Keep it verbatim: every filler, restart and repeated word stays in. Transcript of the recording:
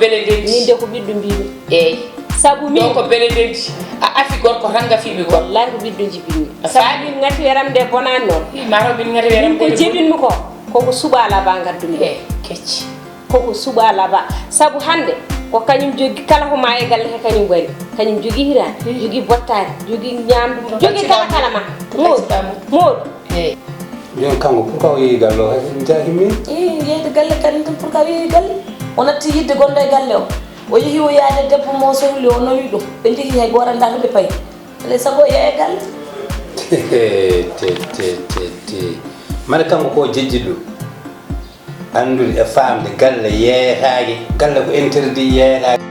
Bele ndenti. Min de ko ɓiɗɗo mbimi. Eyi. Sabu min Ɗo ko bele ndenti. A afi gorko tan ngafiɓe gorko. Wallahi ko ɓiɗɗo jibinmi. A Sabu faami? Min ngati weram de bonani noon. Hi maro min ngati weram. Min ko jibinmi ko koko suɓa laba ngaddumi. E kecci. Koko suɓa laba. Sabu hande ko kañum jogi kala ko ma e galle he kañum gari. Kañum jogi hirani, jogi bottari, jogi ñamdu, jogi kala kala ma. Moodu. Moodu. Eyi. Joni kanko pour que o yeehi galle o hay jahimi. I yeyde galle kadi tan pour que a yeehi galle. O natti yidde gonɗo e galle o. O yeehi o yaade debbo mo sohli o nawi ɗum. Ɓe njehi hay goto annda to ɓe payi. Alay sago o yeeya galle. Te te te te te. Mbaɗa kanko ko jejjiɗo ɗum. Anndude e faamde galle yeeyataake. Galle ko interdit yeeyataake.